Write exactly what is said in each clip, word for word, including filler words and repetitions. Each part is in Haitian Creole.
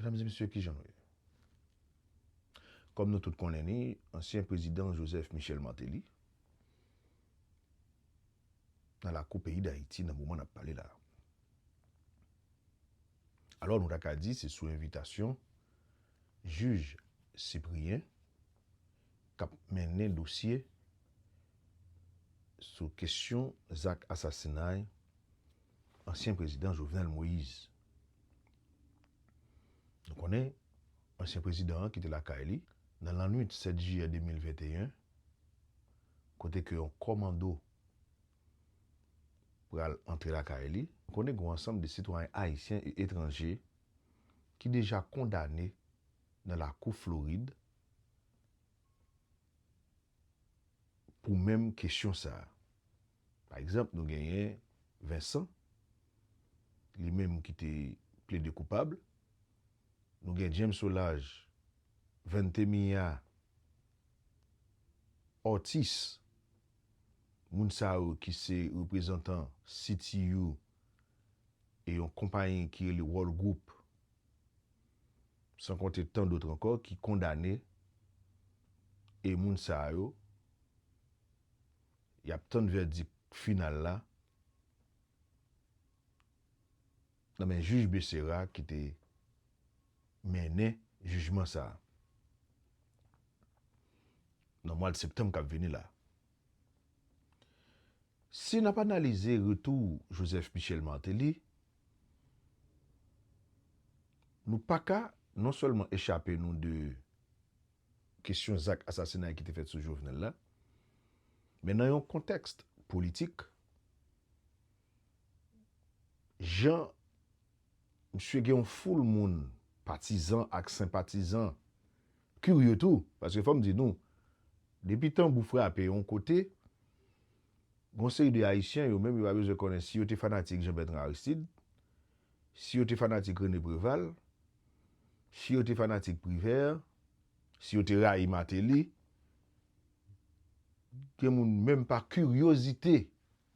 Medam e mesye, kijan nou ye? Kòm nou tout konnen li, ansyen prezidan Joseph Michel Martelly nan lakou peyi Dayiti nan moman n ap pale la. Alò, nou ta ka di se sou envitasyon jij Cyprien k ap mennen dosye sou kesyon zak asasinay ansyen prezidan Jovenel Moïse. Nou konnen ansyen prezidan an kite lakay li nan lannwit sèt jiyè de mil venteyen, kote ke yon kòmando pral antre lakay li. Nou konnen gen yon ansanm de sitwayen ayisyen e etranje ki deja kondane nan lakou Florid pou menm kesyon sa a. Pa egzanp, nou genyen Vincent, li menm ki te plede koupab. Nou gen James Solages, Vente Mia, Ortiz, moun sa yo ki se reprezantan C T U e yon konpayi ki rele World Group, san konte tant d'autres ankò ki kondane, e moun sa yo, y ap tann vèdik final la nan men jij Becerra ki te mennen jijman sa a nan mwa septanm k ap vini la. Si n ap analize retou Joseph Michel Martelly, nou pa ka non sèlman echape nou de kesyon zak asasinay ki te fèt sou Jovenel la, men nan yon kontèks politik, jan misye gen yon foul moun, patizan ak senpatizan, kirye tou, paske fò m di nou, depi tanbou frape yon kote, gon seri de Ayisyen, yo menm, yo pa bezwen konnen si yo te fanatik Jean Bertrand Aristide, si yo te fanatik René Préval, si yo te fanatik Privert, si yo te rayi Martelly. Gen moun, menm pa kiryozite,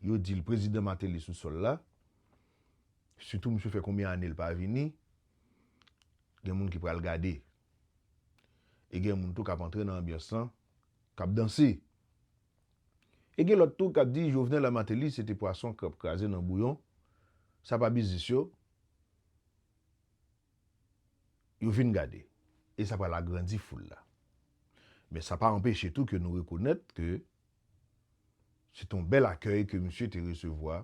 yo di l prezidan Martelly sou sòl la. Sitou misye fè konbyen ane l pa vini, gen moun ki pral gade. E gen moun tou k ap antre nan anbyans lan, k ap danse. E gen lòt tou k ap di Jovenel ak Martelly se te pwason k ap kraze nan bouyon, sa pa biznis yo. Yo vin gade. E sa pral agrandi foul la. Men sa pa anpeche tou ke nou rekonèt ke se te yon bèl akèy ke misye te resevwa,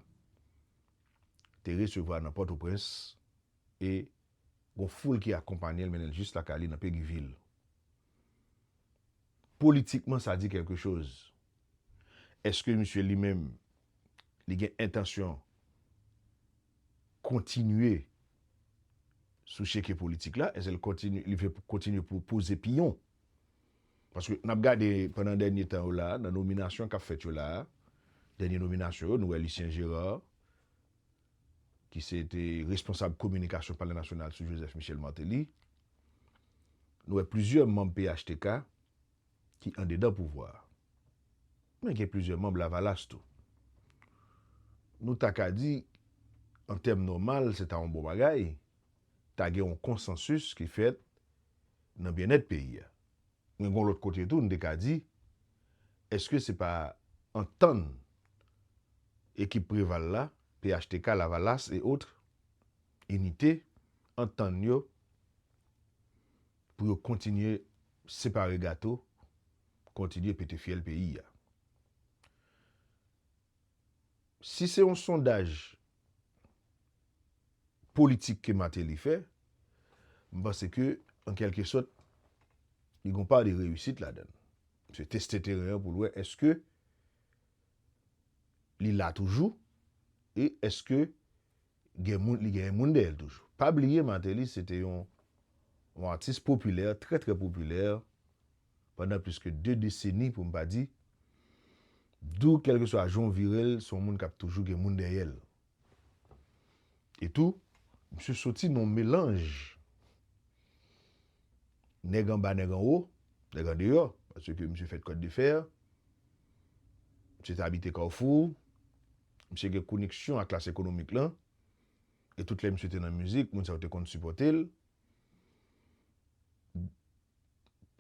te resevwa nan Pòtoprens, e gon foul ki akonpaye l, mennen l jis lakay li nan Péguy-Ville. Politikman, sa di kèlke choz. Èske misye li menm, li gen entansyon kontinye sou cheke politik la? Èske l kontinye, li vle kontinye pou poze piyon? Paske n ap gade pandan dènye tan yo la, nan nominasyon k ap fèt yo la, dènye nominasyon yo, nou wè Lucien Gérard, ki se te responsab kominikasyon Palè Nasyonal sou Joseph Michel Martelly. Nou wè plizyè manm P H T K ki andedan pouvwa a. Men gen plizyè manm Lavalas tou. Nou ta ka di, an tèm nòmal, se ta yon bon bagay, ta gen yon konsansis ki fèt nan byennèt peyi a. Men gon lòt kote tou, n te ka di, èske se pa antann ekip Preval la, P H T K, Lavalas et autres, Inite, antann yo pou yo kontinye separe gato, kontinye pete fyèl peyi a? Si se yon sondaj politik ke Martelly fè, m panse ke, an kèlke sòt, li gon pa de reyisit ladan l. Misye teste teren an pou l wè èske li la toujou e èske gen moun, li genyen moun dèyè l toujou. Pa bliye, Martelly se te yon, yon atis popilè, trè, trè popilè, pandan plis ke de deseni, pou m pa di, dou, kèlkeswa jan w vire l, se yon moun k ap toujou gen moun dèyè l. E tou, misye soti nan yon melanj nèg anba, nèg anwo, nèg andeyò, paske misye fèt Kòt de Fè, misye te abite Kafou, misye gen koneksyon ak klas ekonomik lan, e tout lè misye te nan mizik, moun sa yo te konn sipòte l.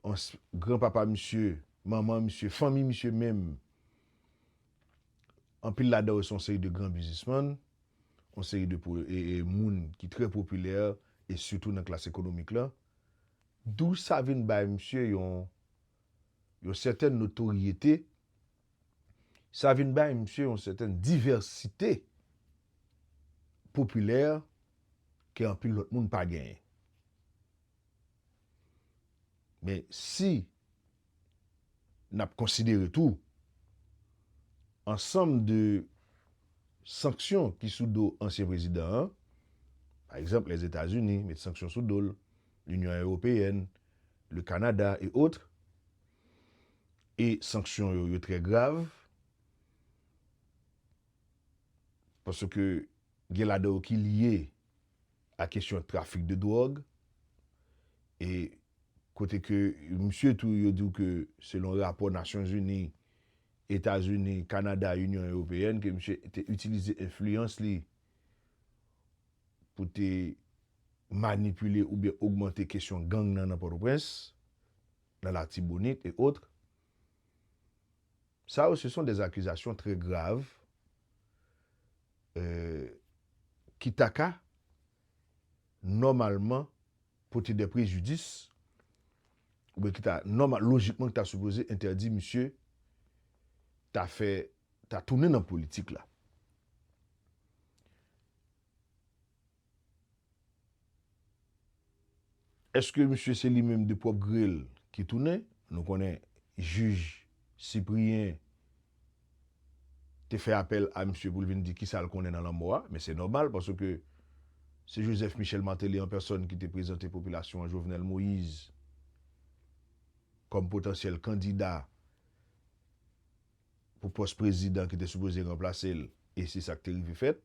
Ans-, granpapa misye, manman misye, fanmi misye menm, anpil ladan yo se yon seri de gran biznismann, yon seri de po-, e, e moun ki trè popilè, e sitou nan klas ekonomik la. D'où sa vin bay misye yon, yon sètèn notoryete, sa vin bay misye yon sètèn divèsite popilè ke anpil lòt moun pa genyen. Men si n ap konsidere tou ansanm de sanksyon ki sou do ansyen prezidan an, pa egzanp, Lèzetazini met sanksyon sou do l, Linyon Ewopeyèn, le Kanada e otre, e sanksyon yo, yo trè grav, paske gen ladan yo ki lye a kesyon trafik de dwòg, e kote ke misye tou, yo di w ke selon rapò Nasyonzini, Etazini, Kanada, Inyon Ewopeyèn, ke misye te itilize enfliyans li pou te manipile oubyen ogmante kesyon gang nan, nan Pòtoprens, nan Latibonit e otre. Sa yo, ce sont des accusations très graves, euh, ki ta ka, nòmalman, pote de prejidis, oubyen ki ta, nòmal, lojikman, ki ta sipoze entèdi misye ta fè, ta tounen nan politik la. Èske misye se li menm de pwòp gre l ki tounen? Nou konnen jij Cyprien te fè apèl a misye pou l vin di kisa l konnen nan lanmò a, men se nòmal paske se Joseph Michel Martelly an pèsòn ki te prezante popilasyon an Jovenel Moïse kòm potansyèl kandida pou pòs prezidan ki te sipoze ranplase l, e se sa k te rive fèt.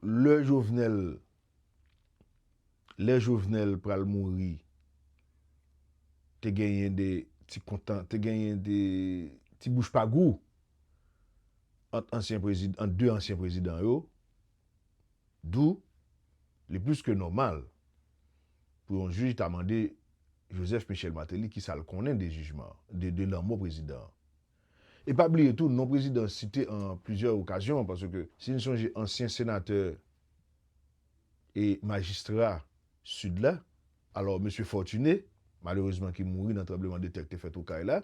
Lè Jovenel, lè Jovenel pral mouri, te genyen de ti kontan, te genyen de ti bouch pa gou ant ansyen prezid-, ant de ansyen prezidan yo. D'où, li plis ke nòmal pou yon jij ta mande Joseph Michel Martelly kisa l konnen de jijman, de, de lanmò prezidan an. E pa bliye tou, non prezidan site an plizyè okazyon, paske si n sonje ansyen senatè e majistra Sid la, alò, mesye Fortuné, malerezman ki mouri nan tranblemanntè k te fèt Okay la,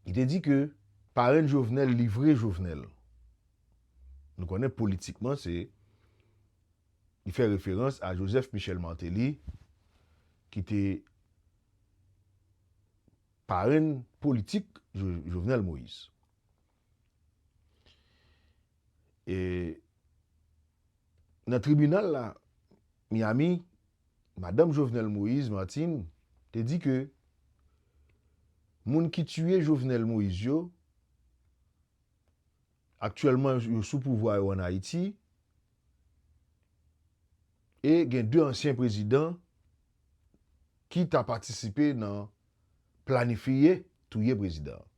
li te di ke parenn Jovenel livre Jovenel. Nou konnen politikman, se, li fè referans a Joseph Michel Martelly, ki te parenn politik Jo-, Jovenel Moïse. E nan tribinal la, Miami, madanm Jovenel Moïse, Martine, te di ke moun ki tiye Jovenel Moïse yo, aktyèlman, yo sou pouvwa yo ann Ayiti, e gen de ansyen prezidan ki ta patisipe nan planifye touye prezidan an.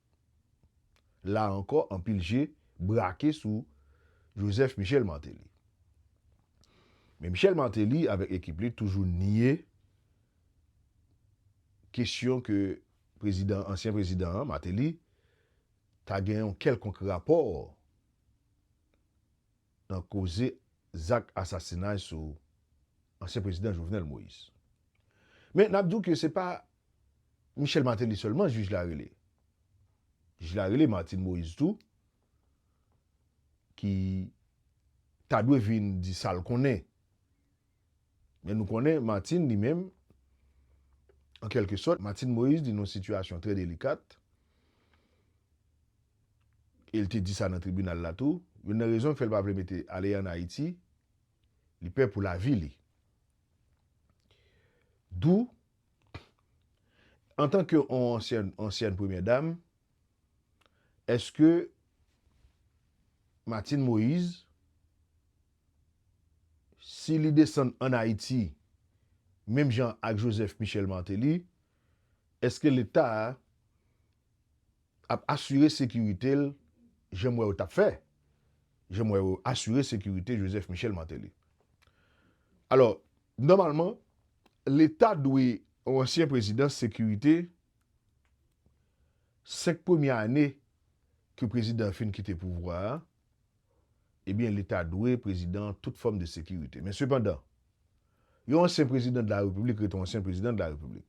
La ankò, anpil je brake sou Joseph Michel Martelly. Men Michel Martelly avèk ekip li toujou nye kesyon ke prezidan, ansyen prezidan an, Martelly, ta gen yon kèlkonk rapò nan koze zak asasinay sou ansyen prezidan Jovenel Moïse. Men n ap di w ke se pa Michel Martelly sèlman jij la rele. Jij la rele Martine Moïse tou, ki ta dwe vin di sa l konnen. Men nou konnen Martine li menm, an kèlke sòt, Martine Moïse li nan yon sitiyasyon trè delikat, e l te di sa nan tribinal la tou. Youn nan rezon k fè l pa vle mete ale ann Ayiti, li pè pou lavi li. D'où, antanke yon ansyèn, ansyèn premyè dam, èske Martine Moïse, si li desann ann Ayiti, menm jan ak Joseph Michel Martelly, èske Leta a ap asire sekirite l jan m wè yo t ap fè? Jan m wè yo asire sekirite Joseph Michel Martelly. Alò, Nòmalman, Leta dwe yon ansyen prezidan sekirite senk premye ane ke prezidan an fin kite pouvwa a, ebyen, Leta dwe prezidan an tout fòm de sekirite. Men sepandan, yon ansyen prezidan de la repiblik rete yon ansyen prezidan de la repiblik.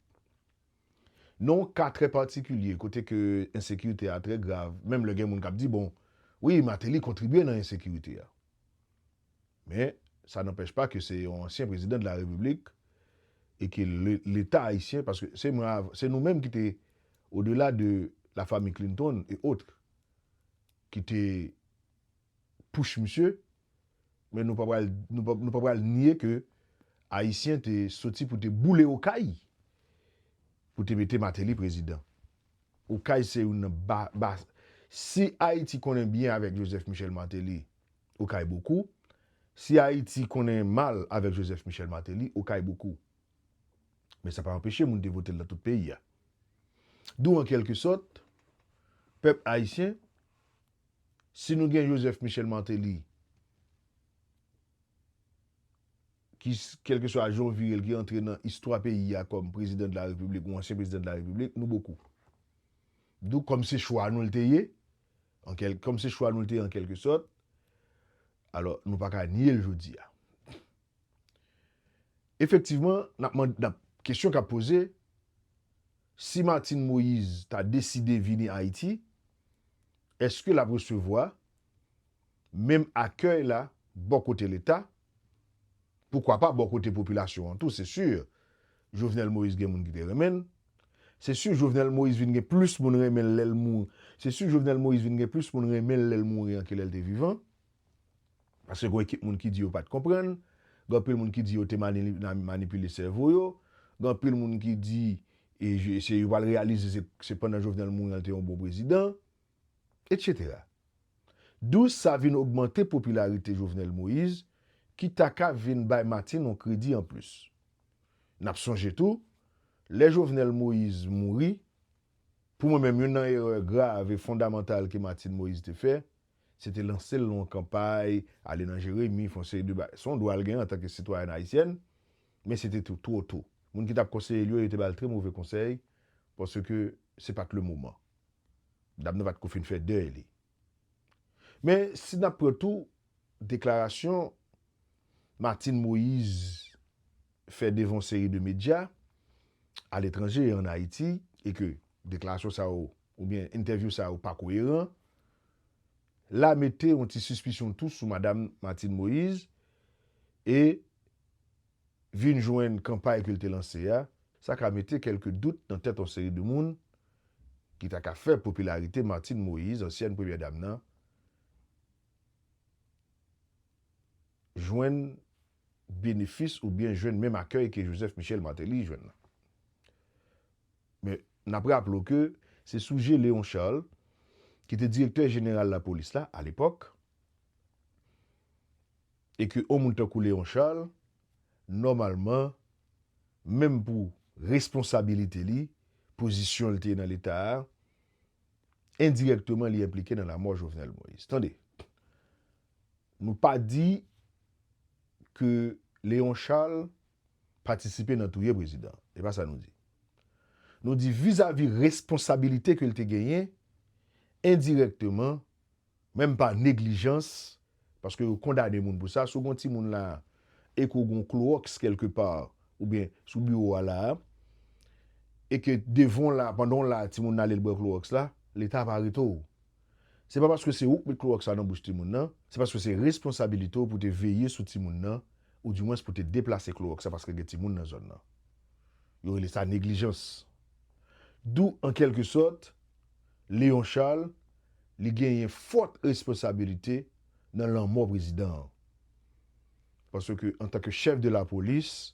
Nan yon ka trè patikilye, kote ke ensekirite a trè grav, menm lè gen moun k ap di, bon, wi, Martelly kontribye nan ensekirite a. Men, sa n'anpèch pa ke se yon ansyen prezidan de la repiblik e ke le- Leta ayisyen, paske se mwen, av- se nou menm ki te, odela de la famille Clinton et autres, ki te push misye, men nou pa pral, nou pa, nou pa pral nye ke Ayisyen te soti pou te boule Okay, pou te mete Martelly prezidan. Okay se youn nan ba, ba, si Ayiti konnen byen avèk Joseph Michel Martelly, Okay bokou. Si Ayiti konnen mal avèk Joseph Michel Martelly, Okay bokou. Men sa pa anpeche moun te vote l nan tout peyi a. Dou, an kèlke sòt, pèp ayisyen, si nou gen Joseph Michel Martelly, ki, kèlkeswa jan w vire l, ki antre nan istwa peyi a kòm prezidan de la repiblik ou ansyen prezidan de la repiblik, nou bokou. Dou, kòm se chwa nou l te ye, an kèl, kòm se chwa nou l te ye an kèlke sòt, alò, nou pa ka nye l jodi a. Efektivman, n ap mande, n ap, kesyon k ap poze, si Martine Moïse ta deside vini Ayiti, èske l ap resevwa menm akèy la bò kote Leta, poukwa pa bò kote popilasyon an tou, se si. Jovenel Moïse gen moun ki te renmen l. Se si Jovenel Moïse vin gen plis moun renmen l lè l mouri. Se si Jovenel Moïse vin gen plis moun renmen l lè l mouri an ke lè l te vivan. Paske gen ekip moun ki di yo pa t konprann, gen anpil moun ki di yo te mani- na- manipile sèvo yo, gen anpil moun ki di e je- se yo pral reyalize se, se pandan Jovenel mouri an l te yon bon prezidan, etsetera. Dou sa vin ogmante popilarite Jovenel Moïse, ki ta ka vin bay Martine yon kredi anplis. N ap sonje tou, lè Jovenel Moïse mouri, pou mwen menm, youn nan erè grav e fondamantal ke Martine Moïse te fè, se te lanse l nan yon kanpay, ale nan Jeremi, fè yon seri de bagay. Se yon dwa l genyen antanke sitwayèn ayisyèn, men se te two, two to. Moun ki t ap konseye l yo, yo te ba l trè move konsèy, paske se pa t le moman. Dam nan pa t ko fin fè dèy li. Men si n ap pran tou deklarasyon Martine Moïse fè devan yon seri de medya aletranje e ann Ayiti, e ke deklarasyon sa yo, oubyen entèvyou sa yo pa koyeran, la mete yon ti sispisyon tou sou madam Martine Moïse, e vin jwenn kanpay ke l te lanse a, sa ka mete kèlke dout nan tèt yon seri de moun ki ta ka fè popilarite Martine Moïse, ansyèn premyè dam nan, jwenn benefis oubyen jwenn menm akèy ke Joseph Michel Martelly jwenn nan. Men, n ap raple w ke se sou je Léon Charles, ki te direktè jeneral lapolis la, alepòk, e ke yon moun tankou Léon Charles, nòmalman, menm pou responsabilite li, pozisyon l te nan Leta a, endirèkteman, li enplike nan lanmò Jovenel Moïse. Tande, nou pa di ke Léon Charles patisipe nan touye prezidan. E pa sa nou di. Nou di vizavi responsabilite ke l te genyen, endirèkteman, menm pa neglijans, paske yo kondane moun pou sa, si w gen yon timoun la, e ke w gen yon klowòks kèlkepa, oubyen sou biwo a la, e ke devan w la, pandan w la, timoun nan ale l bwè klowòks la, Leta ap arete w. Se pa paske se ou k met klowòks la nan bouch timoun nan, se paske se responsabilite w pou te veye sou timoun nan, oudimwens pou te deplase klowòks la paske gen timoun nan zòn nan. Yo rele sa neglijans. Dou, an kèlke sòt, Léon Charles, li genyen fòt responsabilite nan lanmò prezidan an. Paske, antanke chèf de lapolis,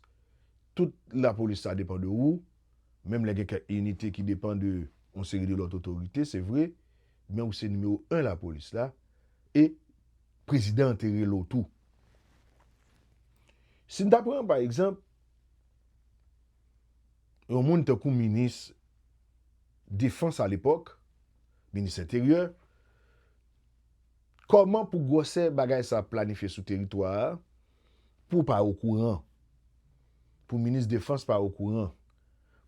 tout lapolis sa depann de ou, menm lè gen kèk inite ki depann de yon seri de lòt otorite, se vre, men ou se nimewo en lapolis la, e prezidan an te rele w tou. Si n ta pran, pa egzanp, yon moun tankou minis defans alepòk, minis enteryè, kòman pou gwosè bagay sa ap planifye sou teritwa a, pou w pa okouran? pou minis defans pa okouran,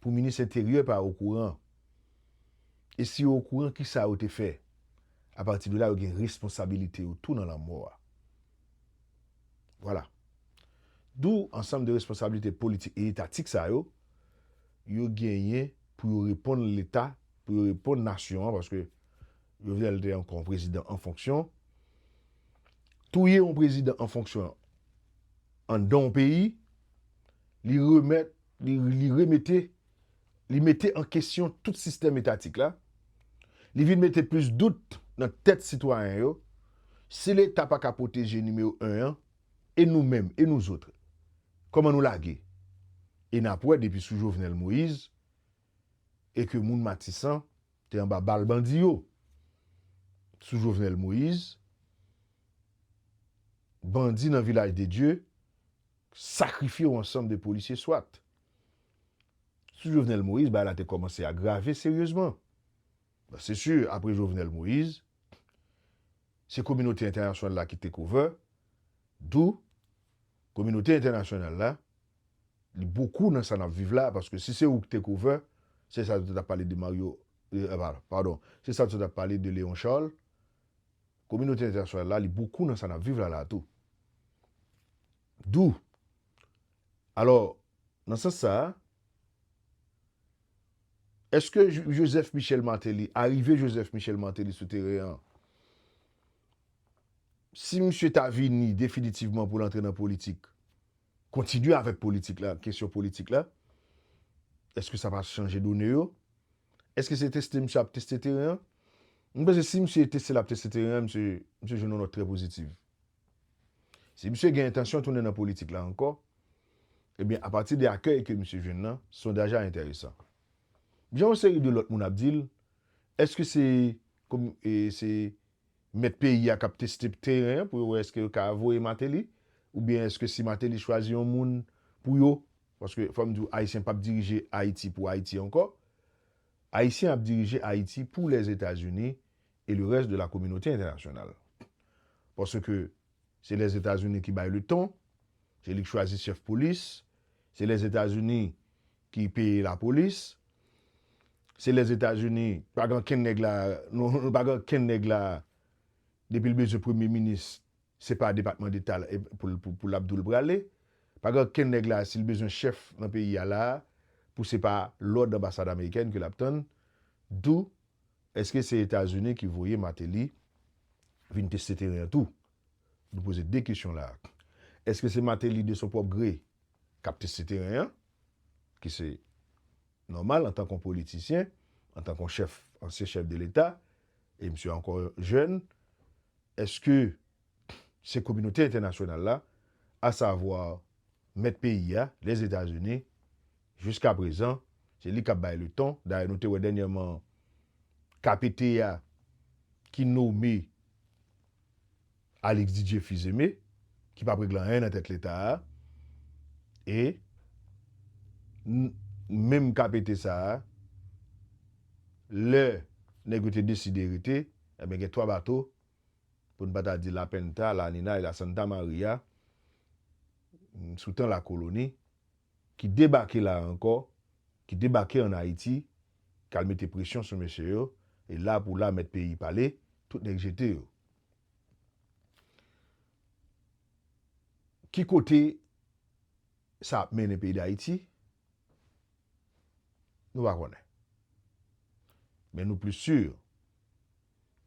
pou minis enteryè pa okouran. E si yo okouran, kisa yo te fè? Apati de la, yo gen responsabilite yo tou nan lanmò a. Vwala. Dou ansanm de responsablite politik e etatik sa yo, yo genyen pou yo reponn Leta, pou yo reponn nasyon an, paske Jovenel te ankò yon prezidan an fonksyon. Touye yon prezidan an fonksyon anndan yon peyi, li remèt, li, li remete, li mete an kesyon tout sistèm etatik la. Li vin mete plis dout nan tèt sitwayen yo. Si Leta pa ka pwoteje nimewo en an, e nou menm, e nou zòt, kòman nou lage? E n ap wè depi sou Jovenel Moïse, e ke moun Matisan te anba bal bandi yo. Sou Jovenel Moïse, bandi nan Vilaj de Dye sakrifye yon ansanm de polisye swat. Sou Jovenel Moïse, bagay la te kòmanse agrave seryezman. Bon, se si, apre Jovenel Moïse, se kominote entènasyonal la ki take over, dou kominote entènasyonal la, li bokou nan sa n ap viv la, paske si se ou ki take over, se sa yo t ap pale de Mario, euh, pa- padon, se sa yo t ap pale de Léon Charles, kominote entènasyonal la, li bokou nan sa n ap viv la, la tou. Dou, alò, nan sans sa a, èske Jo- Joseph Michel Martelly, arive Joseph Michel Martelly sou teren an, si misye ta vini definitivman pou l antre nan politik, kontinye avèk politik la, kesyon politik la, èske sa pa chanje done yo? Èske se teste misye ap teste teren an? M panse si misye teste l ap teste teren an, misye, misye jwenn yon nòt trè pozitiv. Si misye gen entansyon tounen nan politik la ankò, ebyen, apati de akèy ke misye jwenn nan, sondaj la enteresan. Jan yon seri de lòt moun ap di l, èske se, kòm, e, se mèt peyi a k ap teste teren an pou yo wè èske yo ka voye Martelly, oubyen èske si Martelly chwazi yon moun pou yo, paske fò m di w, Ayisyen p ap dirije Ayiti pou Ayiti ankò, Ayisyen ap dirije Ayiti pou Lèzetazini e le rès de la kominote entènasyonal. Paske se Lèzetazini ki bay le ton, se li k chwazi chèf polis, se Lèzetazini ki peye lapolis, se Lèzetazini, pa gen ankenn nèg la, non, pa gen ankenn nèg la, depi l bezwen premye minis, se pa Depatman Deta l, e, pou, pou, pou l ap di w l prale. Pa gen ankenn nèg la, si l bezwen chèf nan peyi a la, pou se pa lòd anbasad amerikèn ke l ap tann. Dou, èske se Etazini ki voye Martelly vin teste teren an tou? Nou poze de kesyon la. Èske se Martelly de son pwòp gre k ap teste teren an? Ki se nòmal antan ke yon politisyen, antan ke yon chèf, ansyen chèf de Leta, e misye ankò jèn, èske se kominote entènasyonal la, asavwa mèt peyi a, Lèzetazini, jiskaprezan, se li k ap bay le ton. Dayè, nou te wè dènyèman K P T a ki nome Alix Didier Fils-Aimé, ki p ap regle anyen nan tèt Leta a, e n- menm K P T sa a, lè nèg yo te deside rete, ebyen, gen twa bato, pou n pa ta di La Pinta, La Nina e La Santa Maria, sou tan lakoloni, ki debake la ankò, ki debake ann Ayiti, k al mete presyon sou mesye yo, e la pou la mèt peyi pale, tout nèg jete yo. Ki kote sa ap mennen peyi Dayiti? Nou pa konnen. Men nou plis si,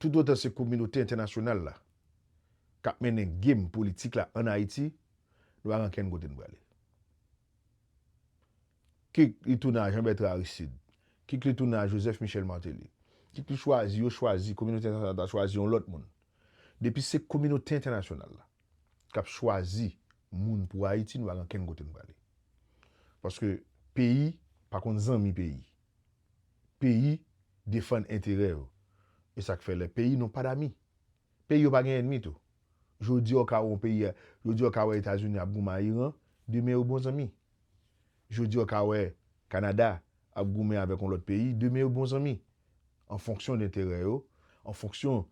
toutotan se kominote entènasyonal la k ap mennen game politik la ann Ayiti, nou pa gen ankenn kote n prale. Kit li tounen a Jean Bertrand Aristide, kit li tounen a Joseph Michel Martelly, kit li chwazi, yo chwazi, kominote entènasyonal ta chwazi yon lòt moun. Depi se kominote entènasyonal la k ap chwazi moun pou Ayiti, nou pa gen ankenn kote n prale. Paske peyi pa konn zanmi peyi. Peyi defann enterè yo. E sa k fè lè peyi n'ont pas d'amis. Peyi yo pa gen ènmi tou. Jodi a, w ka wè yon peyi, jodi a, w ka wè Etazini ap goumen a Iran, demen yo bon zanmi. Jodi a, w ka wè Kanada ap goumen avèk yon lòt peyi, demen yo bon zanmi. An fonksyon de enterè yo, an fonksyon,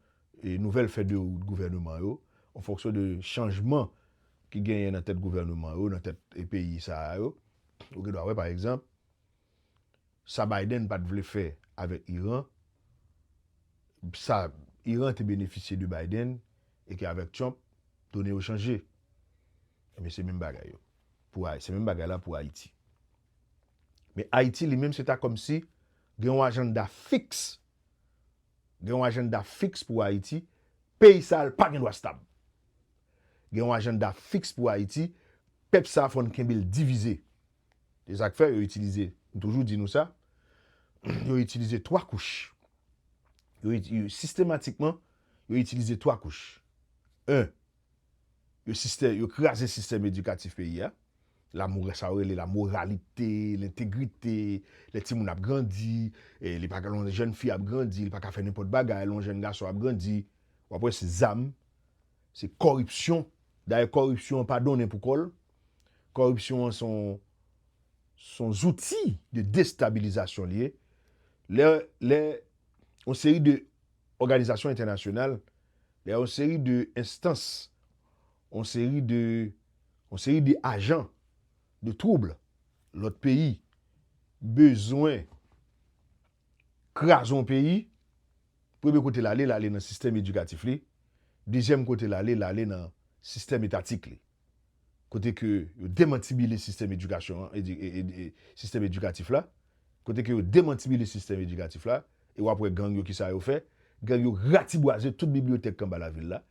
e, nouvèl fèy de wout gouvèneman yo, an fonksyon de chanjman ki genyen nan tèt gouvèneman yo, nan tèt, e, peyi sa a yo, Ou gen dwa wè, pa egzanp, sa Biden pa t vle fè avèk Iran, sa Iran te benefisye de Biden, e ke avèk Trump, done yo chanje. Ebyen, se menm bagay yo. Pou Ay-, se menm bagay la pou Ayiti. Men Ayiti, li menm, se ta kòmsi gen yon ajanda fiks. Gen yon ajanda fiks pou Ayiti. Peyi sa a pa gen dwa stab. Gen yon ajanda fiks pou Ayiti. Pèp sa a fò n kenbe l divize. Se sa k fè yo itilize, m toujou di nou sa, yo itilize twa kouch. Yo, yo, sistematikman, yo itilize twa kouch. En, yo, sistè-, yo kraze sistèm edikatif peyi a. Lamou, sa yo rele lamoralite, lentegrite, lè timoun ap grandi, e li pa ka, yon jèn fi ap grandi, li pa ka fè nenpòt bagay, lè yon jèn gason ap grandi. W ap wè se zam, se kòripsyon. Dayè, kòripsyon an pa donnen pou kò l. Kòripsyon an se yon, se yon zouti de destabilizasyon li ye. Lè, lè yon seri de òganizasyon entènasyonal, lè yon seri de enstans, yon seri de, yon seri de ajan de twoub, lòt peyi bezwen kraze yon peyi, premye kote l ale, l ale nan sistèm edikatif li. Dezyèm kote l ale, l ale nan sistèm etatik li. Kote ke yo demantibile sistèm edikasyon an, edi-, e, e, e, sistèm edikatif la. Kote ke yo demantibile sistèm edikatif la, e w ap wè gang yo, kisa yo fè. Gang yo ratibwaze tout bibliyotèk k anba lavil la.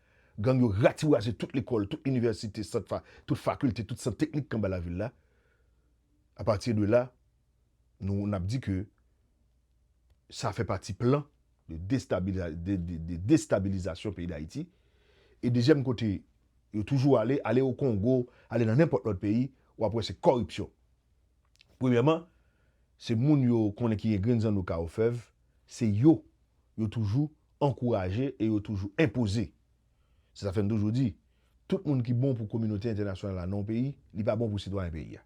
Gang yo ratibwaze tout lekòl, tout inivèsite, sant fa-, tout fakilte, tout sant teknik k anba lavil la. Apati de la, nou, n ap di ke sa fè pati plan de destabiliza-, de, de, de destabilizasyon peyi Dayiti. E dezyèm kote, yo toujou ale, ale o Kongo, ale nan nenpòt lòt peyi, w ap wè se kòripsyon. Premyèman, se moun yo konnen ki gen grenn zanno ka ofèv, se yo, yo toujou ankouraje e yo toujou enpoze. Se sa fè n toujou di, tout moun ki bon pou kominote entènasyonal la nan yon peyi, li pa bon pou sitwayen peyi a.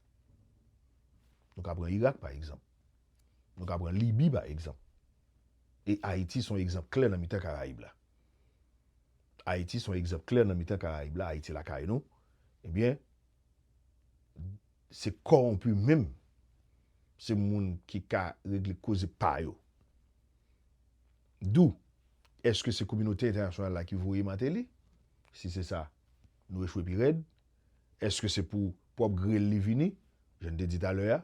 Nou ka pran Irak, pa egzanp. Nou ka pran Libi, pa egzanp. E Ayiti se yon egzanp klè nan mitan Karayib la. Ayiti se yon egzanp klè nan mitan Karayib la, Ayiti lakay nou. Ebyen, se kòwonpi menm. Se moun ki ka regle koze pa yo. Dou, èske se kominote entènasyonal la ki voye Martelly? Si se sa, nou echwe pi rèd. Èske se pou pwòp gri l li vini? Jan n te di talè a,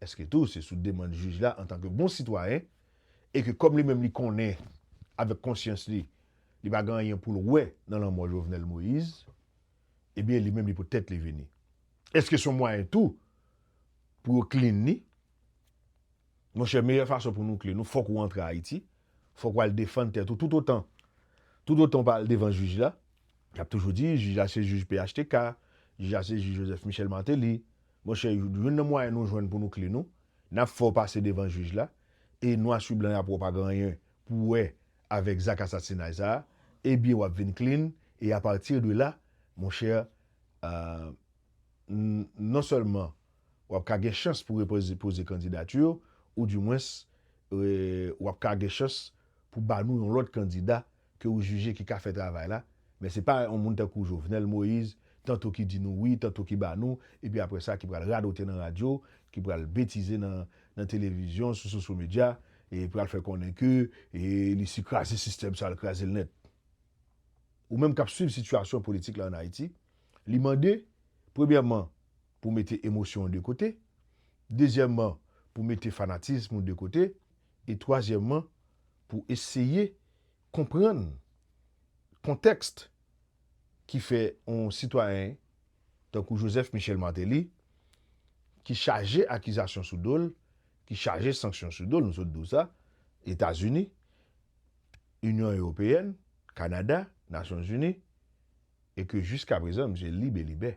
èske tou se sou demann jij la antanke bon sitwayen, e ke kòm li menm li konnen avèk konsyans li, li pa gen anyen pou l wè nan lanmò Jovenel Moïse, ebyen li menm li poutèt li vini. Èske se yon mwayen tou pou yo clean li? Monchè, meyè fason pou nou clean nou, fòk ou antre Ayiti, fòk ou al defann tèt ou toutotan, toutotan ou pa al devan jij la. Y ap toujou di, jij la se jij P H T K, jij la se jij Joseph Michel Martelly. Monchè, youn nan mwayen nou jwenn pou nou clean nou, n ap fè w pase devan jij la, e nwa sou blan y ap wè w pa gen anyen pou w wè avèk zak asasinay sa a, ebyen w ap vin clean, e apati de la, monchè, euh, n-, non sèlman w ap ka gen chans pou repoze, poze kandidati w, ou dimwens, e, w ap ka gen chans pou ba nou yon lòt kandida ke ou jije ki ka fè travay la. Men se pa yon moun tankou Jovenel Moïse, tanto ki di nou wi, tanto ki ba nou, epi apre sa ki pral radote nan radyo, ki pral betize nan, nan televizyon, sou sosyo medya, e pral fè konnen ke, e, li si kraze sistèm sa, l kraze l nèt. Ou menm k ap swiv sitiyasyon politik la ann Ayiti, li mande, premyèman, pou mete emosyon an de kote, dezyèmman, pou mete fanatism ou de kote, e twazyèmman, pou eseye konprann kontèks ki fè yon sitwayen tankou Joseph Michel Martelly, ki chaje akizasyon sou do l, ki chaje sanksyon sou do l, nou sot di w sa, Etazini, Inyon Ewopeyèn, Kanada, Nasyonzini, e ke jiskaprezan, misye lib e libè.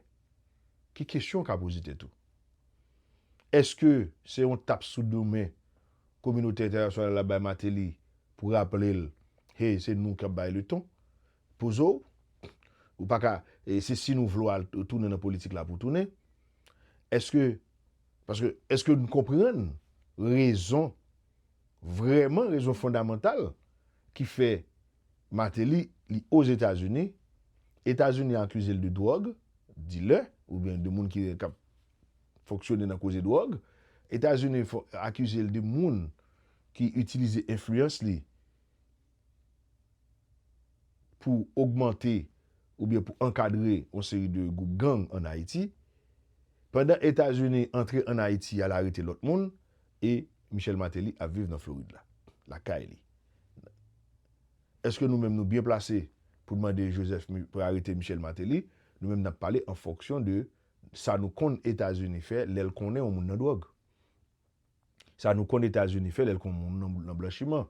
Ki kesyon w ka poze tèt ou? Èske se yon tap sou do men kominote entènasyonal la bay Martelly pou raple l, hey, se nou k ap bay leton? Poze w, ou pa ka, e se si nou vle w al tounen nan politik la pou w tounen. Èske, paske, èske n konprann rezon, vrèman rezon fondamantal ki fè Martelly, li Ozetazini, Etazini akize l de dwòg dilè, oubyen de moun ki, k ap fonksyone nan koze dwòg. Etazini fo- akize l de moun ki itilize enfliyans li pou ogmante oubyen pou ankadre yon seri de gwoup gang ann Ayiti. Pandan Etazini antre ann Ayiti al arete lòt moun, e Michel Martelly ap viv nan Florid la, lakay li. Èske nou menm nou byen plase pou n mande Joseph Mi- pou arete Michel Martelly? Nou menm n ap pale an fonksyon de sa nou konn Etazini fè lè l konnen yon moun nan dwòg. Sa nou konn Etazini fè lè l konn moun nan, nan blanchiman.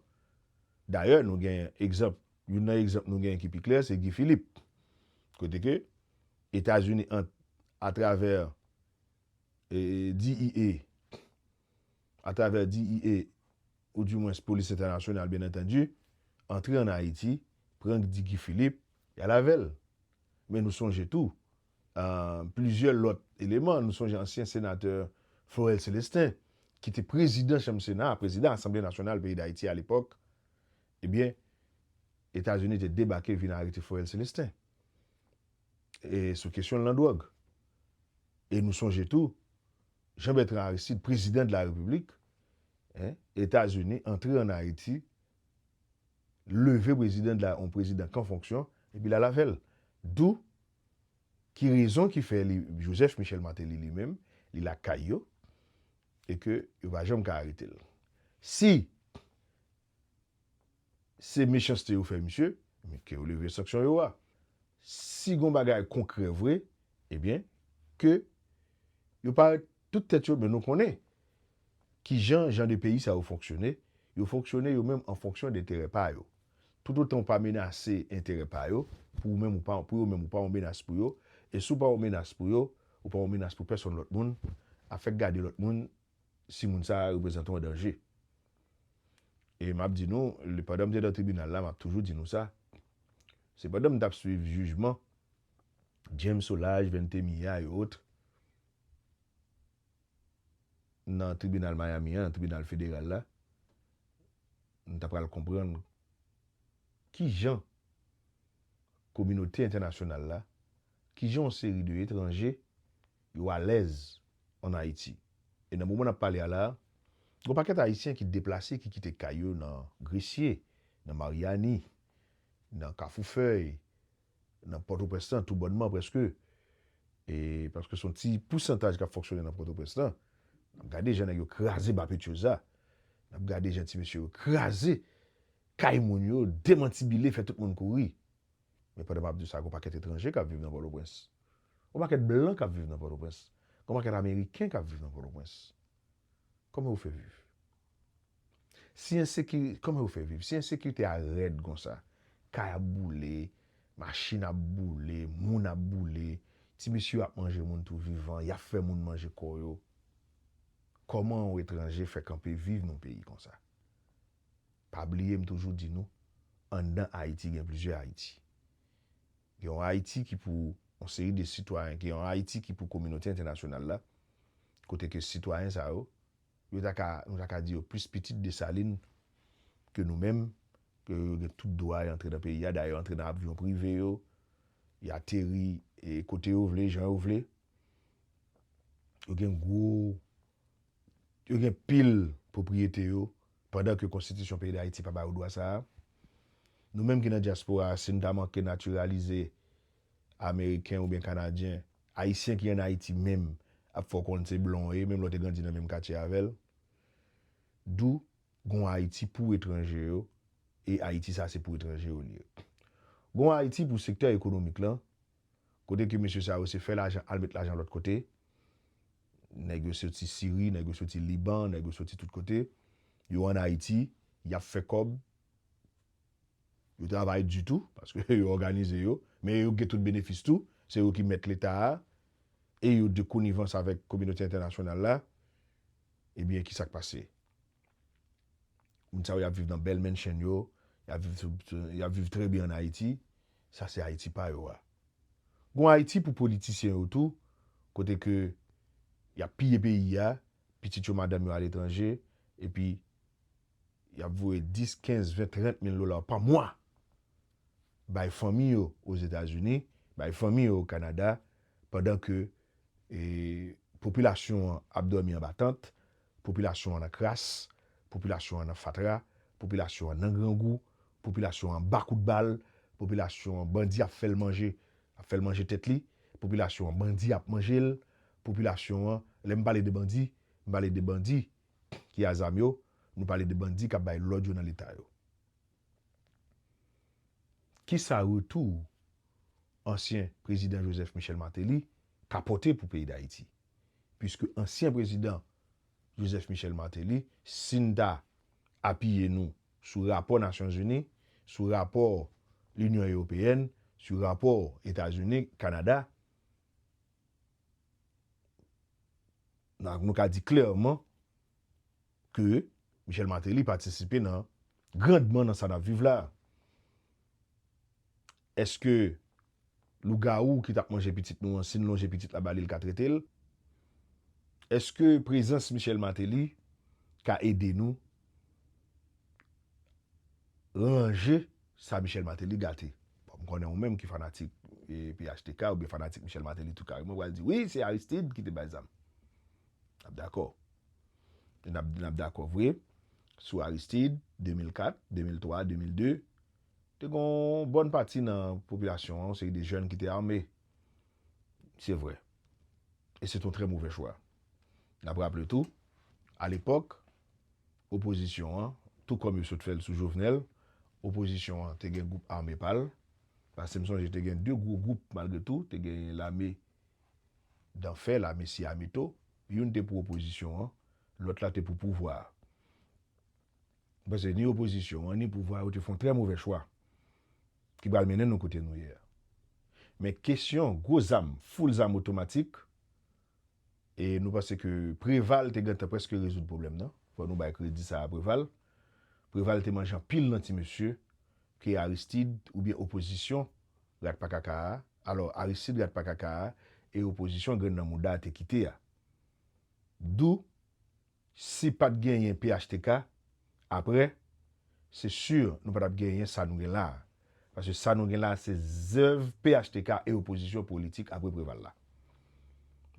Dayè, nou gen egzanp, youn nan egzanp nou gen ki pi klè, se Guy Philippe. Kote ke Etazini, an, atravè e, D E A, atravè D E A, ou dimwens Polis Entènasyonal, byen antandi, antre ann Ayiti, pran Guy Philippe, y al avè l. Men nou sonje tou, euh, plizyè lòt eleman. Nou sonje ansyen senatè Florel Célestin, ki te prezidan Chanm Sena, prezidan Asanble Nasyonal peyi Dayiti alepòk. Ebyen, Etazini te debake vin arete Florel Célestin e sou kesyon l nan dwòg. E nou sonje tou, Jean Bertrand Aristide, prezidan de la Repiblik, en, Etazini antre ann Ayiti, leve prezidan de la, yon prezidan k an fonksyon, epi l al avè l. Dou ki rezon ki fè li, Joseph Michel Martelly li menm, li lakay yo, e ke yo pa janm ka arete l. Si se mechanste yo fè misye, men ke yo leve sanksyon yo a. Si gon bagay konkrè vre, ebyen, ke yo parèt tout tèt yo, men nou konnen kijan jan de peyi sa yo fonksyone, yo fonksyone yo menm an fonksyon de enterè pa yo. Toutotan w pa menase enterè pa yo, pou ou menm ou pa, pou yo menm ou pa yon menas pou yo, e si w pa yon menas pou yo, ou pa yon menas pou pèsonn lòt moun, afèk gade lòt moun, si moun sa a reprezante yon danje. E m ap di nou, le- pandan m te nan tribinal la, m ap toujou di nou sa. Se pandan m t ap swiv jijman James Solages, Vente Mia e ot nan tribinal Miami an, nan tribinal federal la, m ta pral konprann kijan kominote entènasyonal la, kijan yon seri de etranje yo alèz ann Ayiti. E nan moman n ap pale a la, gon pakèt Ayisyen ki deplase, ki kite kay yo nan Gresye, nan Maryani, nan Kafou Fèy, nan Pòtoprens lan, toubònman prèske. E paske se yon ti pousantaj k ap fonksyone nan Pòtoprens lan. N ap gade jan nèg yo kraze Bapetioza. N ap gade jan ti mesye yo kraze kay moun yo, demantibile, fè tout moun kouri. Men pandan m ap di sa, gon pakèt etranje k ap viv nan Pòtoprens. Gon pakèt blan k ap viv nan Pòtoprens. Gon pakèt ameriken k ap viv nan Pòtoprens. Kòman yo fè viv? Si enseki- kòman yo fè viv? Si ensekirite a rèd konsa, kay ap boule, machin ap boule, moun ap boule, ti mesye yo ap manje moun tou vivan, y ap fè moun manje kò yo. Kòman yon etranje fè kanpe viv nan yon peyi konsa? Pa bliye m toujou di nou, anndan Ayiti gen plizyè Ayiti. Gen yon Ayiti ki pou yon seri de sitwayen, gen yon Ayiti ki pou kominote entènasyonal la, kote ke sitwayen sa yo, yo ta ka, nou ta ka di yo plis pitit Desalin ke nou menm, ke yo gen tout dwa y antre nan peyi a, dayè yo antre nan avyon prive yo, y ateri e kote yo vle, jan yo vle. Yo gen gwo, yo gen pil pwopriyete yo, pandan ke konstitisyon peyi Dayiti pa ba yo dwa sa a. Nou menm ki nan dyaspora a, si n ta manke natiralize ameriken oubyen kanadyen, ayisyen ki ann Ayiti menm ap fè w konn se blan w ye, menm lè w te grandi nan menm katye avè l. Dou gon Ayiti pou etranje yo, e Ayiti sa se pou etranje yo li ye. Gon Ayiti pou sektè ekonomik lan, kote ke mesye sa yo se fè lajan, al met lajan lòt kote. Nèg yo soti Siri, nèg yo soti Liban, nèg yo soti tout kote. Yo ann Ayiti, y ap fè kòb. Yo travay di tou, paske yo òganize yo, men yo gen tout benefis tou. Se yo ki mèt leta a, e yo de konivans avèk kominote entènasyonal la. Ebyen, ki sa k pase? Moun sa yo, y ap viv nan bèl mansion yo, y ap viv sou- y ap viv trè byen ann Ayiti. Sa se Ayiti pa yo a. Gon Ayiti pou politisyen yo tou, kote ke y ap piye peyi a, pitit yo, madanm yo aletranje, epi y ap voye dis, kenz, ven, trant mil dola pa mwa bay fanmi yo Ozetazini, bay fanmi yo o Kanada, pandan ke, e, Popilasyon an ap dòmi anba tant, popilasyon an nan kras, popilasyon an nan fatra, popilasyon an nan grangou, popilasyon an anba kout bal, popilasyon an bandi ap fè l manje, ap fè l manje tèt li, popilasyon an bandi ap manje l, popilasyon an, lè m pale de bandi, m pale de bandi ki a zam yo, nou pale de bandi k ap bay lòd yo nan leta yo. Kisa retou ansyen prezidan Joseph Michel Martelly ka pote pou peyi Dayiti? Piske ansyen prezidan Joseph Michel Martelly, si n ta apiye nou sou rapò Nasyonzini, sou rapò Linyon Ewopeyèn, sou rapò Etazini, Kanada, nou ka di klèman ke Michel Martelly patisipe nan grandman nan sa n ap viv la. Èske lougawou ki t ap manje pitit nou an, si n lonje pitit la ba li, l ka trete l? Èske prezans Michel Martelly ka ede nou ranje sa Michel Martelly gate? Bon, m konnen ou menm ki fanatik e, P H T K oubyen fanatik Michel Martelly tou kareman, ou pral di, wi, se Aristide ki te bay zam. N ap dakò. N ap, n ap dakò vre sou Aristide, de mil kat, de mil twa, de mil de. Te gen yon bòn pati nan popilasyon an, yon seri de jèn ki te ame. Se vre. E se te yon trè movè chwa. N ap raple tou, alepòk, opozisyon an, tou kòm yo sot fè l sou Jovenel, opozisyon an te gen gwoup ame pa l. Paske m sonje te gen de gwo gwoup malgre tou, te gen lame danfè, lame Siameto, youn te pou opozisyon an, lòt la te pou pouvwa a. M panse ni opozisyon an, ni pouvwa a, yo te fè yon trè movè chwa ki pral mennen nou kote nou ye a. Men kesyon gwo zam, full zam otomatik, e nou panse ke Preval te gentan prèske rezoud pwoblèm nan. Fò nou bay kredi sa a Preval. Preval te manje anpil nan ti mesye ke Aristide oubyen opozisyon rat pa kaka a. Alò, Aristide rat pa kaka a e opozisyon grenn nan mouda a te kite a. Dou, si pa t genyen P H T K, apre, se si nou pa t ap genyen sa nou gen la a. Paske sa nou gen la a, se zèv P H T K e opozisyon politik apre Preval la.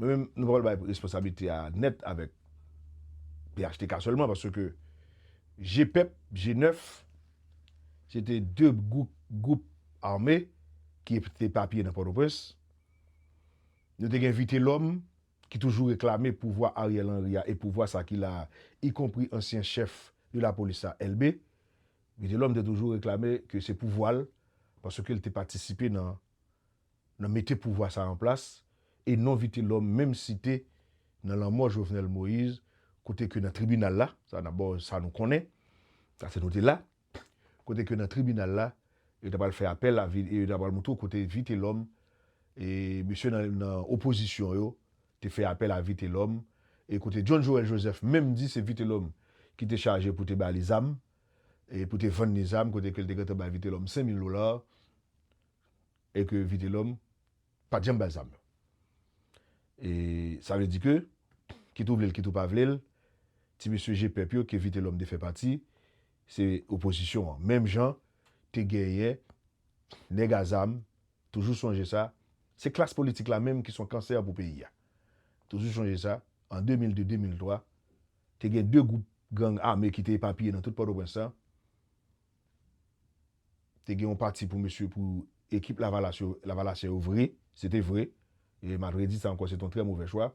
Mwen menm, nou pa pral bay responsablite a nèt avèk P H T K sèlman, paske G pèp, G nèf, se te de gwoup, gwoup ame ki te epapiye nan Pòtoprens. Nou te gen Vitelòm, ki toujou reklame pouvwa Ariel Henry a e pouvwa sa ki la a, ikonpri ansyen chèf de lapolis la, Elbe. Vitelòm te toujou reklame ke se pouvwa l, paske l te patisipe nan, nan mete pouvwa sa a an plas, e non Vitelòm menm site nan lanmò Jovenel Moïse, kote ke nan tribinal la, sa n ap ba w sa nou konnen, sa se nou te la, kote ke nan tribinal la, yo ta pral fè apèl a Vi-, yo ta pral montre w kote Vitelòm, e mesye nan, nan opozisyon yo, te fè apèl a Vitelòm, e kote John Joël Joseph menm di se Vitelòm ki te chaje pou te ba li zam, e pou te vann li zam, kote ke l te gentan bay Vitelòm senk mil dola, e ke Vitelòm pa t janm ba l zam yo. E sa vle di ke, kit ou vle l, kit ou pa vle l, ti mesye G pèp yo ke Vitelòm te fè pati, se opozisyon an. Menm jan te genyen nèg a zam, toujou sonje sa, se klas politik la menm ki se yon kansè pou peyi a. Toujou sonje sa, an de mil de, de mil twa, te gen de gwoup gang ame ki te epapiye nan tout Pòtoprens lan. Te gen yon pati pou mesye, pou ekip Lavalas yo, Lavalasyen yo vre, se te vre. E m ap redi sa ankò, se te yon trè movè chwa.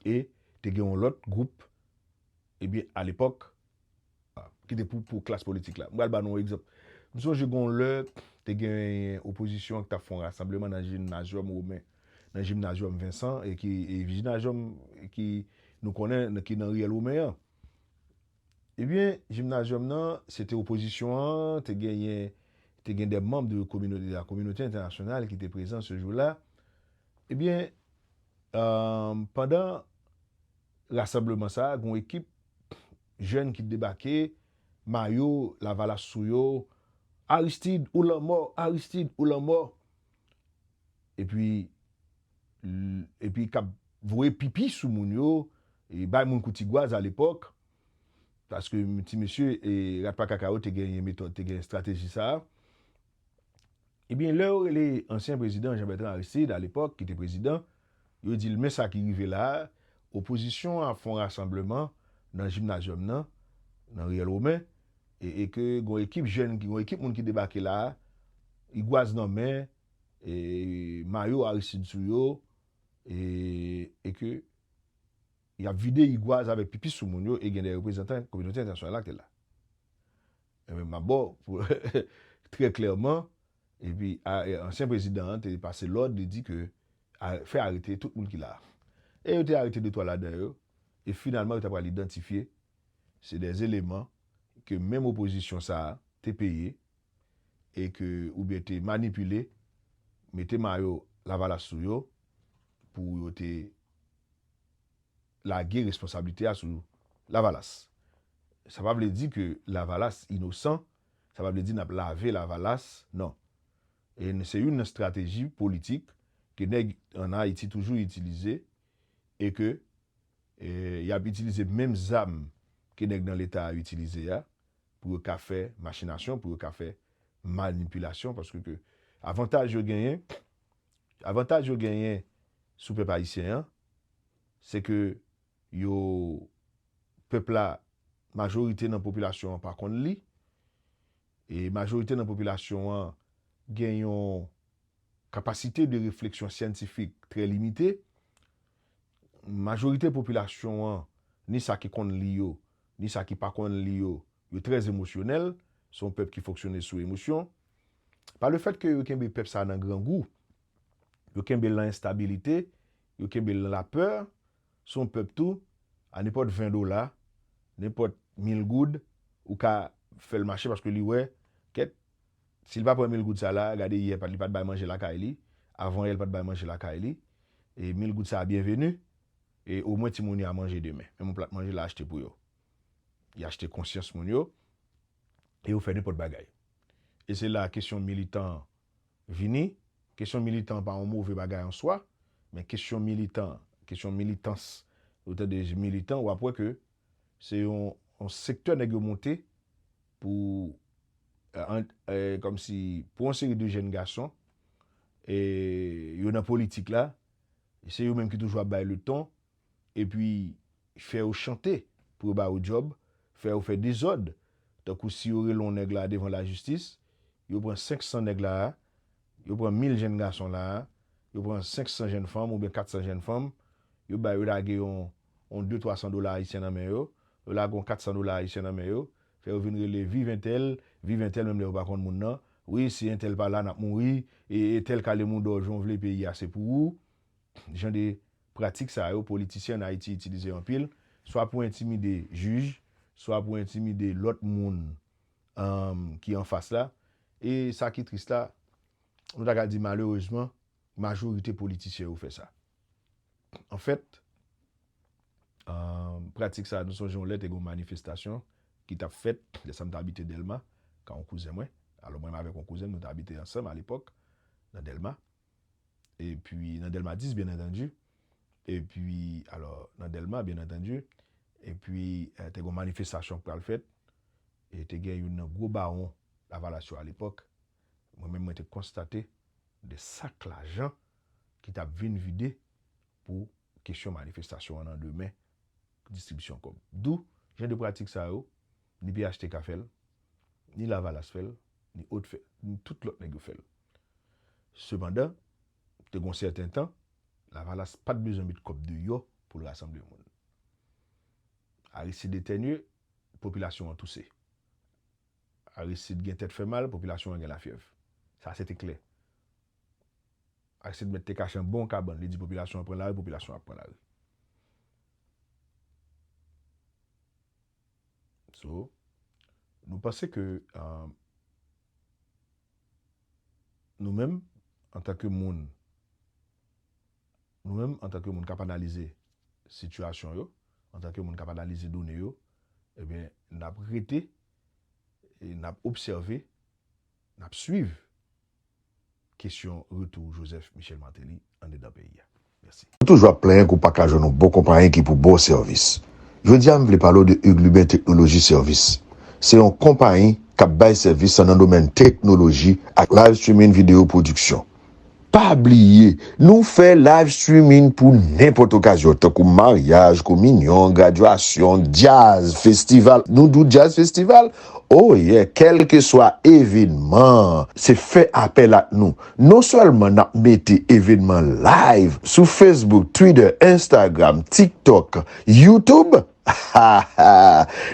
E te gen yon lòt gwoup, ebyen, alepòk, ki te pou, pou klas politik la. M pral ba nou yon egzanp. M sonje gen yon lè, te gen opozisyon ki t ap fè yon rasanbleman nan jimnazyòm Women, nan jimnazyòm Vincent, e ki, e jimnazyòm ki nou konnen, ki nan riyèl Women an. Ebyen, jimnazyòm nan, se te opozisyon an, te genyen, te gen de manm de kominote, la kominote entènasyonal ki te prezan se jou la. Ebyen, euh, pandan rasanbleman sa a, gen yon ekip jèn ki debake, mayo Lavalas sou yo, Aristide ou lanmò, Aristide ou lanmò. Epi, l-, epi k ap voye pipi sou moun yo, e bay moun kou tigwaz alepòk, paske ti mesye, e, rat pa kaka yo te genyen metòd, te genyen estrateji sa a. Ebyen, lè yo rele ansyen prezidan Jean Bertrand Aristide, alepòk, ki te prezidan, yo di l, men sa ki rive la a, opozisyon an ap fè yon rasanbleman nan jimnazyòm nan, nan riyèl Women, e, e ke gon ekip jèn, ki, gon ekip moun ki debake la a, igwaz nan men, e, mayo Aristide sou yo, e, e ke y ap vide igwaz avèk pipi sou moun yo, e gen de reprezantan kominote entènasyonal la ki te la. Ebyen, m ap ba w, pou, trè klèman, epi a, e, ansyen prezidan an te pase lòd, li di ke a, fè arete tout moun ki la a. E yo te arete de twa ladan yo, e finalman, yo ta pral idantifye, se de eleman ke menm opozisyon sa a te peye, e ke, oubyen te manipile, mete mayo Lavalas sou yo, pou yo te lage responsablite a sou Lavalas. Sa pa vle di ke Lavalas inosan, sa pa vle di n ap lave Lavalas, non. E n-, se youn nan estrateji politik ke nèg ann Ayiti toujou itilize, e ke, e, y ap itilize menm zam ke nèg nan Leta a itilize a, pou yo ka fè machinasyon, pou yo ka fè manipilasyon, paske ke avantaj yo genyen, avantaj yo genyen sou pèp ayisyen an, se ke yo, pèp la, majorite nan popilasyon an pa konn li, e majorite nan popilasyon an gen yon kapasite de refleksyon syantifik trè limite. Majorite popilasyon an, ni sa ki konn li yo, ni sa ki pa konn li yo, yo trè emosyonèl, se yon pèp ki fonksyone sou emosyon. Pa le fèt ke yo kenbe pèp sa nan grangou, yo kenbe l nan enstabilite, yo kenbe l nan lapè, se yon pèp tou, a nenpòt ven dola, nenpòt mil goud, ou ka fè l mache paske li wè, kèt, si l pa pran mil goud sa la, gade yè pa, li pa t bay manje lakay li, avan yè l pa t bay manje lakay li, e mil goud sa a byenveni, e omwen timoun yo a manje demen. Menm yon plat manje l a achte pou yo. Li achte konsyans moun yo, e yo fè nenpòt bagay. E se la kesyon militan vini. Kesyon militan pa yon move bagay an swa, men kesyon militan, kesyon militans, ou tande militan, w ap wè ke se yon, yon sektè nèg yo monte pou, e, an, e, kòmsi, pou yon seri de jèn gason, e, yo nan politik la, se yo menm ki toujou ap bay leton, epi fè yo chante pou yo ba yo djòb, fè yo fè dezòd. Tankou si yo rele yon nèg la devan lajistis, yo pran senk san nèg la a, yo pran mil jèn gason la a, yo pran senk san jèn fanm oubyen kat san jèn fanm, yo ba yo lage yon, yon de twa san dola ayisyen nan men yo, yo lage yon kat san dola ayisyen nan men yo, fè yo vin rele viv entèl, viv entèl, menm lè yo pa konn moun nan. Wi, si entèl pa la, n ap mouri, e, e entèl kale mouda w jan w vle, peyi a se pou ou. Jan de pratik sa yo, politisyen ann Ayiti itilize anpil, swa pou entimide jij, swa pou entimide lòt moun, um, ki anfas la. E sa ki tris la, nou ta ka di malerezman, majorite politisyen yo fè sa. Anfèt, um, pratik sa, nou sonje yon lè te gen yon manifestasyon ki t ap fèt, lè sa m t abite Dèlma, ka yon kouzen mwen. Alò, mwen menm avèk yon kouzen m, nou t abite ansanm alepòk, nan Dèlma. Epi, nan Dèlma dis, byen antandi. Epi, alò, nan Dèlma, byen antandi. Epi, e, te gen yon manifestasyon k pral fèt. E te gen youn nan gwo bawon Lavalas yo alepòk. Mwen menm, mwen te konstate de sak lajan ki t ap vin vide pou kesyon manifestasyon an nan demen, distribisyon kòb. Dou, jan de pratik sa yo, ni P H T K fè l, ni Lavalas fè l, ni Hood fè l, ni tout lòt nèg yo fè l. Sepandan, te gon sèten tan, Lavalas pa t bezwen met kòb deyò pou l rasanble moun. Aristide etènye, popilasyon an touse. Aristide gen tèt fè mal, popilasyon an gen lafyèv. Sa se te klè. Aristide mèt te kache anba yon kabann, li di popilasyon an pran lari, popilasyon ap pran lari. So, nou panse ke, euh, nou menm, antanke moun, nou menm, antanke moun k ap analize sitiyasyon yo, antanke moun k ap analize done yo, ebyen, n ap rete, e n ap obsève, n ap swiv kesyon retou Joseph Michel Martelly anndedan peyi a. Mèsi. Ou toujou ap plenyen ke w pa ka jwenn yon bon konpayi ki pou ba w sèvis. Jodi a, m vle pale w de Hugues Lubin Technologie Service. Se yon konpayi k ap bay sèvis nan domèn teknoloji ak live streaming video production. Pa bliye, nou fè live streaming pou nenpòt okazyon, tankou maryaj, kominyon, gradyasyon, djaz, festival. Nou di w djaz festival? Oh yeah, kèlkeswa evenman, se fè apèl ak nou. Non sèlman n ap mete evenman live sou Facebook, Twitter, Instagram, TikTok, YouTube,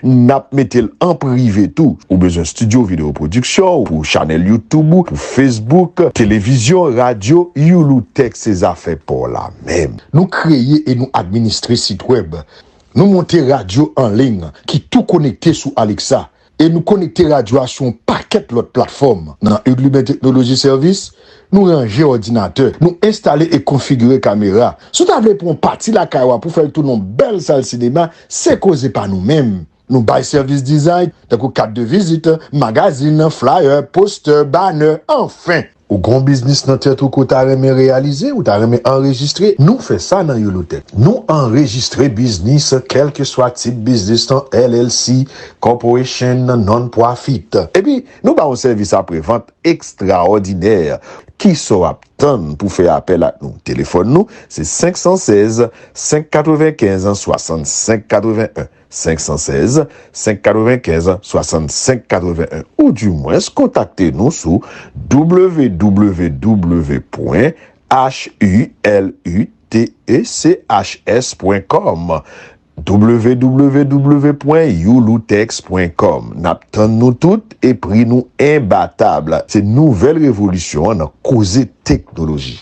n ap mete l an prive tou. Ou bezwen estidyo videyo pwodiksyon pou chanèl YouTube ou, pou Facebook, televizyon, radyo, Youloutex se zafè pa w la menm. Nou kreye e nou administre sit wèb. Nou monte radyo an liy ki tou konekte sou Alexa. E nou konekte radyo a sou yon pakèt lòt platfòm. Nan Ugluben Technology Service, nou ranje òdinatè, nou enstale e konfigire kamera. Si w ta vle pran yon pati lakay ou a pou fè l tounen yon bèl sal sinema, se koze pa nou menm. Nou bay sèvis dizay, tankou kat de vizit, magazin, flyer, postè, banner, anfen! Ou gen yon biznis nan tèt ou ke w ta renmen reyalize, ou ta renmen anrejistre, nou fè sa nan Youloutex. Nou anrejistre biznis, kèlkeswa tip biznis lan, L L C, corporation, non-profit. Epi, nou ba w yon sèvis aprevant ekstraòdinè. Kisa w ap tann pou fè apèl ak nou? Telefòn nou, se senk san sèz, senk katrevenkenz, swasannsenk katrevenyen. Senk san sèz, senk katrevenkenz, swasannsenk katrevenyen, oudimwens kontakte nou sou www pwen H U L U T E C H S pwen com, www pwen youloutex pwen com. N ap tann nou tout e pri nou enbatab. Se nouvèl revolisyon an nan koze teknoloji.